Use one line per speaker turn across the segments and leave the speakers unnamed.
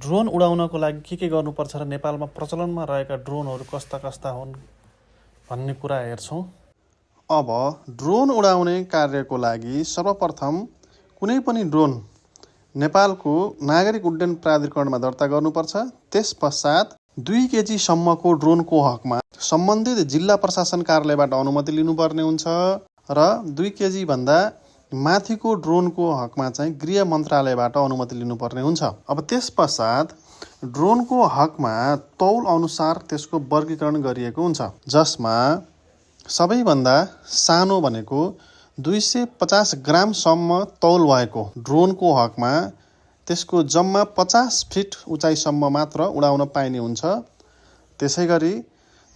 Drone उडाउनको लागि के गर्नुपर्छ र नेपालमा प्रचलनमा रहेका ड्रोनहरू कस्ता कस्ता हुन् भन्ने कुरा हेर्छौँ।
अब ड्रोन उडाउने कार्यको लागि सर्वप्रथम कुनै पनि ड्रोन नेपालको नागरिक उड्डयन प्राधिकरणमा दर्ता गर्नुपर्छ। त्यस पश्चात 2 केजीसम्मको ड्रोनको हकमा सम्बन्धित जिल्ला प्रशासन कार्यालयबाट अनुमति लिनुपर्ने हुन्छ र 2 केजीभन्दा माथिको ड्रोनको हकमा चाहिँ गृह मन्त्रालयबाट अनुमति लिनुपर्ने हुन्छ। अब त्यस पश्चात ड्रोनको हकमा तौल अनुसार त्यसको वर्गीकरण गरिएको हुन्छ, जसमा सबैभन्दा सानो भनेको 250 ग्रामसम्म तौल भएको ड्रोनको हकमा त्यसको जम्मा 50 फिट उचाइसम्म मात्र उडाउन पाइने हुन्छ। त्यसै गरी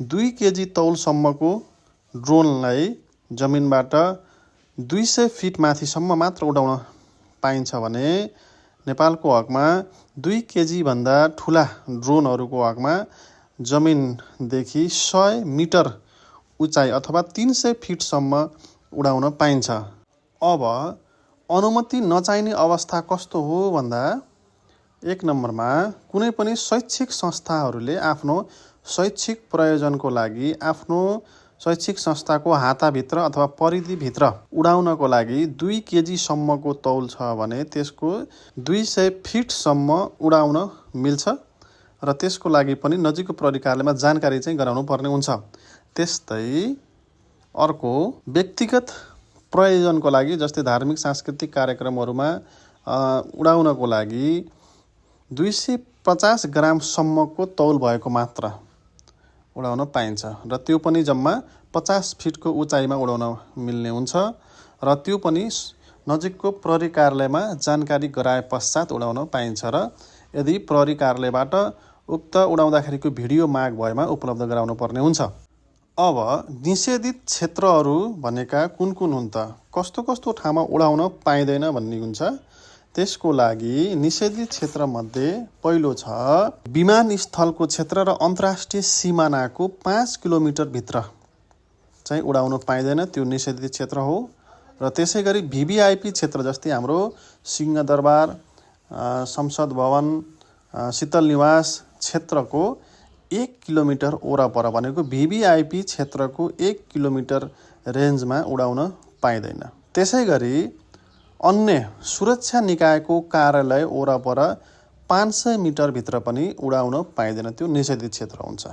2 केजी तौलसम्मको ड्रोनलाई जमिनबाट 200 फिट माथिसम्म मात्र उडाउन पाइन्छ भने नेपालको हकमा 2 केजीभन्दा ठुला ड्रोनहरूको हकमा जमिनदेखि 100 मिटर उचाइ अथवा 300 फिटसम्म उडाउन पाइन्छ। अब अनुमति नचाहिने अवस्था कस्तो हो भन्दा 1 नम्बरमा कुनै पनि शैक्षिक संस्थाहरूले आफ्नो शैक्षिक प्रयोजनको लागि आफ्नो शैक्षिक संस्थाको हाताभित्र अथवा परिधिभित्र उडाउनको लागि 2 केजीसम्मको तौल छ भने त्यसको 200 फिटसम्म उडाउन मिल्छ र त्यसको लागि पनि नजिकको प्रहरी कार्यालयमा जानकारी चाहिँ गराउनु पर्ने हुन्छ। त्यस्तै अर्को व्यक्तिगत प्रयोजनको लागि जस्तै धार्मिक सांस्कृतिक कार्यक्रमहरूमा उडाउनको लागि 250 ग्रामसम्मको तौल भएको मात्र उडाउन पाइन्छ र त्यो पनि जम्मा 50 फिटको उचाइमा उडाउन मिल्ने हुन्छ र त्यो पनि नजिकको प्रहरी कार्यालयमा जानकारी गराए पश्चात उडाउन पाइन्छ र यदि प्रहरी कार्यालयबाट उक्त उडाउँदाखेरिको भिडियो माग भएमा उपलब्ध गराउनु पर्ने हुन्छ। अब निषेधित क्षेत्रहरू भनेका कुन कुन हुन् त, कस्तो कस्तो ठाउँमा उडाउन पाइँदैन भन्ने हुन्छ। त्यसको लागि निषेधित क्षेत्रमध्ये पहिलो छ विमानस्थलको क्षेत्र र अन्तर्राष्ट्रिय सिमानाको 5 किलोमिटरभित्र चाहिँ उडाउन पाइँदैन, त्यो निषेधित क्षेत्र हो। र त्यसै गरी भिभिआइपी क्षेत्र जस्तै हाम्रो सिंहदरबार, संसद भवन, शीतल निवास क्षेत्रको 1 किलोमिटर वरपर भनेको भिभिआइपी क्षेत्रको 1 किलोमिटर रेन्जमा उडाउन पाइँदैन। त्यसै गरी अन्य सुरक्षा निकायको कार्यालय वरपर 500 मिटरभित्र पनि उडाउन पाइँदैन, त्यो निषेधित क्षेत्र हुन्छ।